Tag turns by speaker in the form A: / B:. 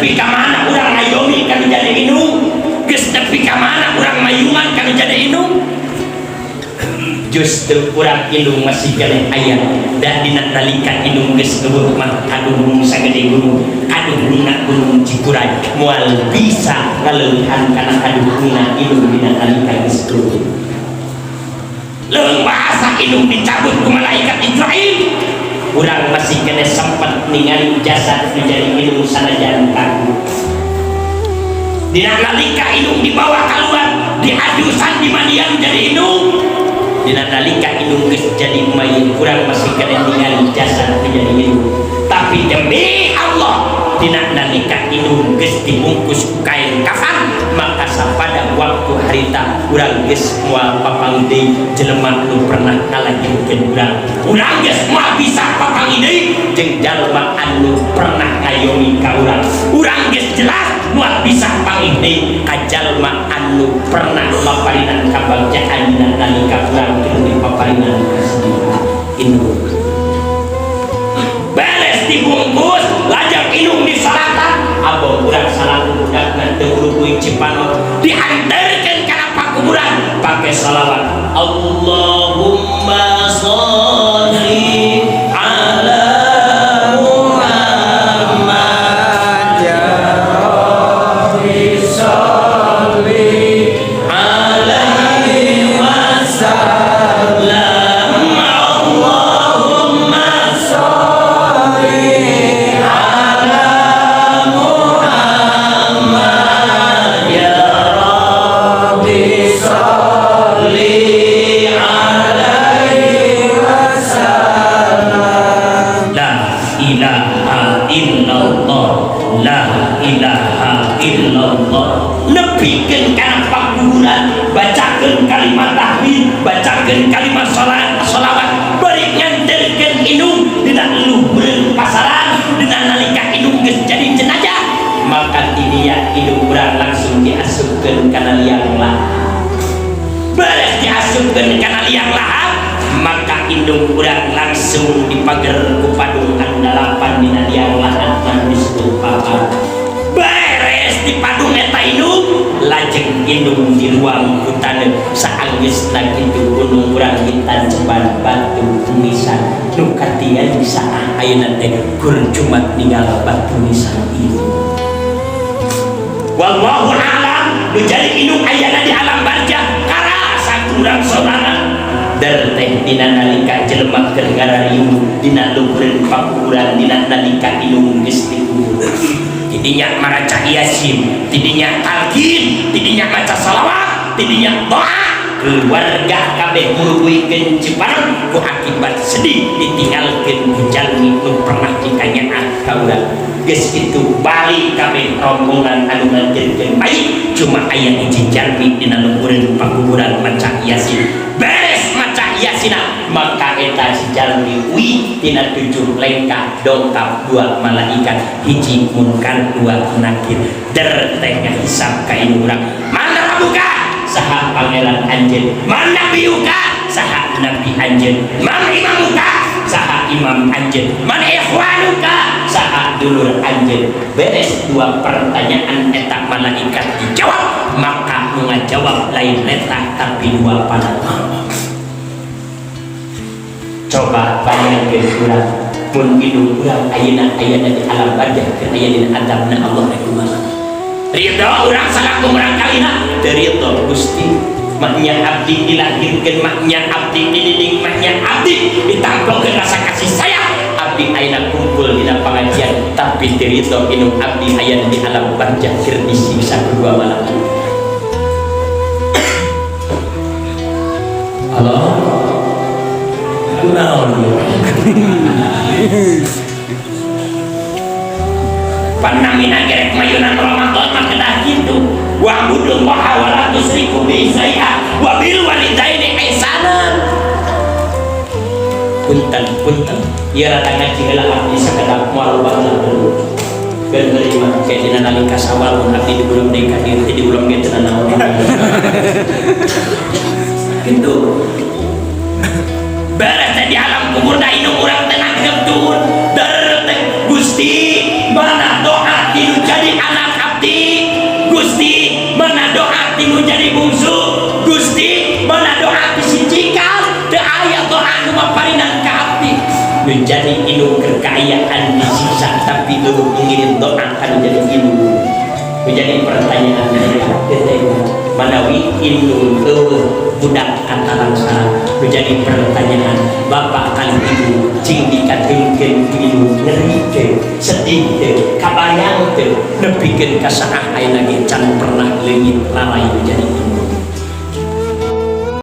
A: Nepi ka mana urang ngayomi kanu jadi indung? Geus nepi ka mana urang mayungan kanu jadi indung? Justru urang indung masih keneh aya dan dina nalika indung geus euweuh mah kaduhung sagede gunung, kaduhungna Gunung Cikuray moal bisa ngaleuwihan kana kaduhungna indung dina nalika geus euweuh. Leung bahasa indung dicabut ku malaikat Izrail, urang masih keneh sempat ningali jasad nu jadi indung sanajan kaku. Dina nalika indung dibawa keluar, diadusan, dimandian jadi indung. Dina nalika indung geus jadi mayit, urang masih keneh ningali jasad nu jadi indung. Tapi demi Allah, dina nalika indung geus dibungkus ku kain kafan, maka sapada waktu harita urang geus moal papanggih deui jelema nu pernah ngalahirkeun urang. Urang geus moal bisa papanggih deui jeung jalma anu pernah ngayomi ka urang. Urang geus jelas moal bisa panggih deui ka jalma anu pernah maparinan kabagjaan dina nalika urang keur dipaparinan kasedihan. Indung beres dibungkus, lajang indung disalatan. Abah urang salaku budakna teu uruguy Cipanon, diantarkeun kana pakuburan pake salawat Allahumma sholli ala Muhammad
B: Ya Rabbi sholli
A: alaihi wasallam. Allahumma
B: sholli ala Muhammad ya Rabbi sholli alaihi wasallam.
A: La ilaha illallah, la ilaha illallah. Nepikeun kana pakuburan, bacakeun kalimat tahmid, bacakeun kalimat salat, salawat, bari nganterkeun indung dina luhureun pasaran. Dina nalika indung geus jadi jenazah, maka didia indung urang langsung diasupkeun kana liang lahat. Beres diasupkeun kana liang lahat, maka indung urang langsung dipager ku padung anu dalapan dina liang lahat anu disebut papan. Beres dipadung eta indung, lajeng indung di ruang ku taneuh. Saanggeusna kitu, indung urang ditanceban batu nisan nu katingali saah ayeuna teh kur Jumat ninggal batu nisan indung. Wallahu a'lam, nu jadi indung ayana di alam barzah karasa kurang sorangan der teh dina nalika jelema keur ngarariung dina luhureun pakuburan, dina nalika indung geus dikubur, tidinya maraca Yasin, tidinya talqin, tidinya maca salawat, tidinya doa, keluarga kabeh muruguikeun Cipanon ku akibat sedih ditinggalkeun ku jalmi nu pernah dikanyaah ka urang. Geus kitu balik kabeh rombongan anu nganterkeun mayit, cuma aya hiji jalmi dina luhureun pakuburan maca Yasin. Beres maca Yasina, maka eta si jalmi uih tina tujuh lengkah, dongkap dua malaikat, hiji munkar, dua nakir. Der teh ngahisab ka indung urang. Man rabbuka? Saha pangeran anjeun? Man nabiyuka? Saha nabi anjeun? Man imamuka? Saha imam anjeun? Man ikhwanuka? Saha dulur anjeun? Beres dua pertanyaan eta malaikat dijawab, maka nu ngajawab lain letah tapi dua panah. Coba bayangkeun urang mun indung urang ayeuna ayana di alam barzah keur aya dina azabna Allah, rek kumaha? Ridho urang salaku murang kalina? Teu ridho. Gusti, maknya abdi dilahirkeun, maknya abdi dididik, maknya abdi ditangkokeun rasa kasih sayang, abdi ayeuna kumpul dina pengajian, tapi teu ridho indung abdi ayana di alam barzah keur disiksa kedua malaikat. Halo, kunaon? Panamina gerek mayunan Ramadan mah kedah kitu. Wa'budullaha wa la tusyriku bihi syai'a wa bil walidaini ihsana. Punten, punten. Ieu rada ngaji heula abdi sakedap, moal loba heula dulu. Keun heureuy mah kayak dina nalika sawal mun abdi diulem deui ka dieu, teu diulem ge teu nanaon. Gitu. Beres teh di alam kubur da indung urang teh nanggep turun. Der teh, Gusti, mana doa ti nu jadi jadi anak abdi. Gusti, mana doa ti nu jadi bungsu? Gusti, mana doa ti si cikal? Teu aya doa nu maparinan ka abdi. Nu jadi indung keur kaayaan disiksa, tapi euweuh ngirim doa ka nu jadi indung. Nu jadi pertanyaan teh, manawi indung euweuh, budak katalangsara. Nu jadi pertanyaan, bapak kali ibu cing dikatengkeun ku indung, ngeri teu, sedih teu, kabayang teu, nepikeun ka saah ayeuna ge can pernah leungit lalai nu jadi indung?